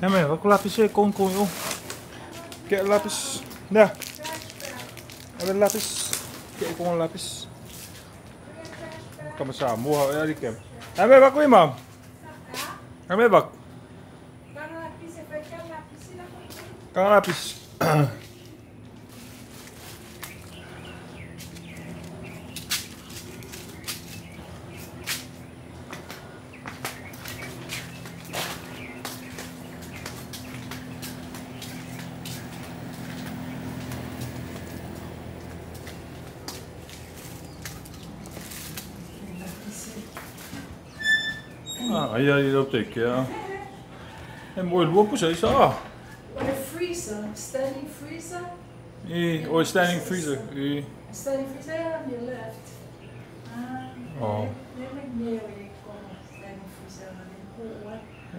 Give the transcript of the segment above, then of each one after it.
Eme, va lapis e kong kong yo. Get lapis. Nah. Ave lapis. Get kong lapis. Kama sa mua e ali kem. Eme va kui mam. Eme va. Kang lapis. Ai ai lo te kia. E mo luo pusa isa. O freezer, standing freezer. E o standing freezer. E standing freezer on your left. Ah. Oh.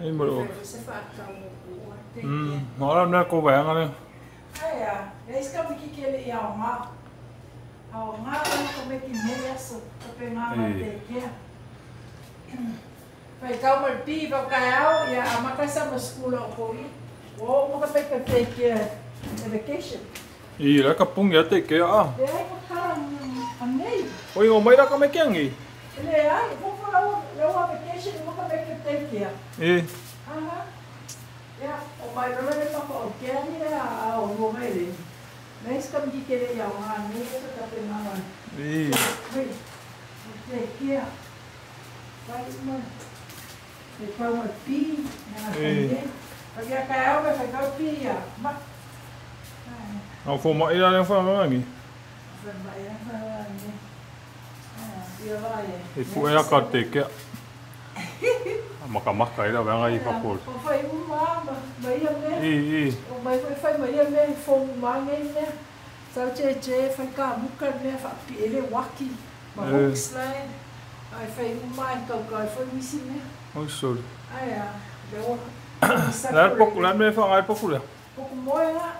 E mo lo. Ora na ko ba ngale. Ai a, eis ka mi kikele ia o ngā. Ao ngā ko me ki me aso, ko pe ngā te kia. Vai kau mal pi va kau ia a makasa ma school o koi. O mo ka pe ka take a vacation. I la ka pungi a te ke a. E ai ko kala anei. Oi o mai ra ka me kengi. Le ai ko ko la la vacation mo ka pe ka take a. E. Aha. Ya o mai ro le pa ko ke ni a o mo mai le. Mes ka mi ke le ia o anei ko ka pe ma. E. Te ke a. Vai mo. E pau ma pi, na e. Pa kia kai au me whakau pi ia. Ma. Au fo mai la le wha mangi. Wha mai la wha mangi. Ia vai e. E pu ea ka te kea. Maka maka i la wanga i whakol. O whai uma ma ia mea. I, i. O mai whai ma ia mea i fō uma ngai mea. Sau che che whai ka muka mea wha pi ele waki. Ma hooks lai. Ai whai uma i kau kai whai misi mea. Oi sorry. Ai a, lewa. La poku la me fa ngai poku la. Poku moe la.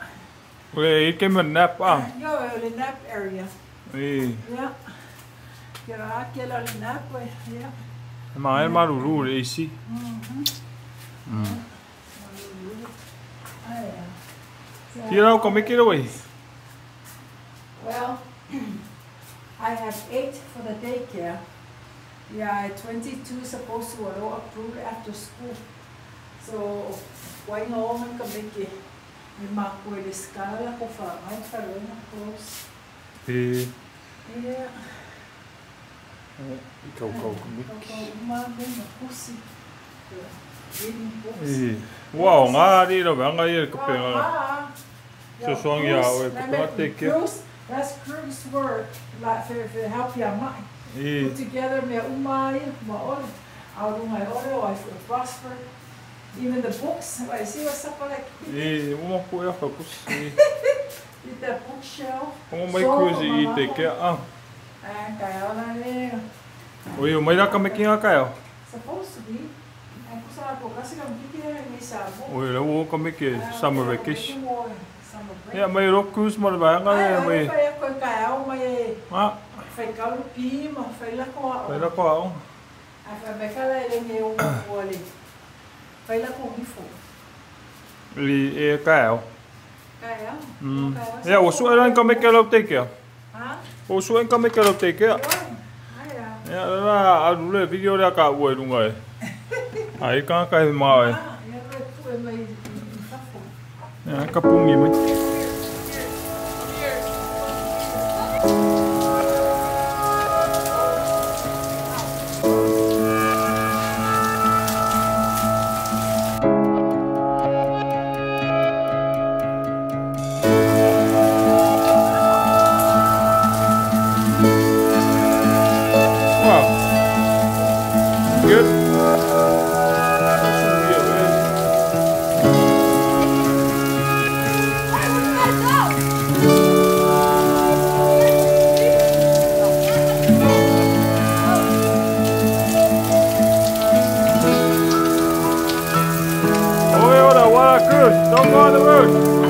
Oi e ke me nap a. Yo le nap area. E. Ya. Ke ra ke la le nap we. Ya. Ma e maruru le isi. Ai a. Tira o kome ki roi. Well, I have 8 for the daycare. Yeah, 22 supposed to allow approved after school. So, why no one can make it? Me marco el escala ko fa mai fa lo close. E. Yeah. I kau kau me. Kau ma me ma kusi. E. Wow, ngā ri ro nga i ka pe nga. So swang ia o ko pa te ke. That's Cruz's work like for help your mind. E. Put together me umai ma ole au runga ole o ai prosper. Even the books, I see what's up like. E uma ko ia fa kusi. With the bookshelf. O mai kusi i te ke a. Ah, kai ona le. Oi o mai ra ka me ki nga kai o. Supposed to be. Ai kusa ko kasi ka miki ni sa mo. Oi le o ka me ke summer vacation. Summer break. Ia mai ro cruise mo ba nga le mai. Ai ko kai au mai e. Ah. Fai kau pi ma fai la ko au. Fai la ko au. A fai me kala ele nge o mo le. Fai la ko mi fo. Li e kai au. Kai au. Ia o su era ka me ke lau te ke. Ha? O su en ka me ke lau te ke. Ai a. Ia la a rule video le ka ua runga e. Ai ka kai ma e. Ia le pu e mai fafo. Ia ka pungi mai. Good. Don't go on the road.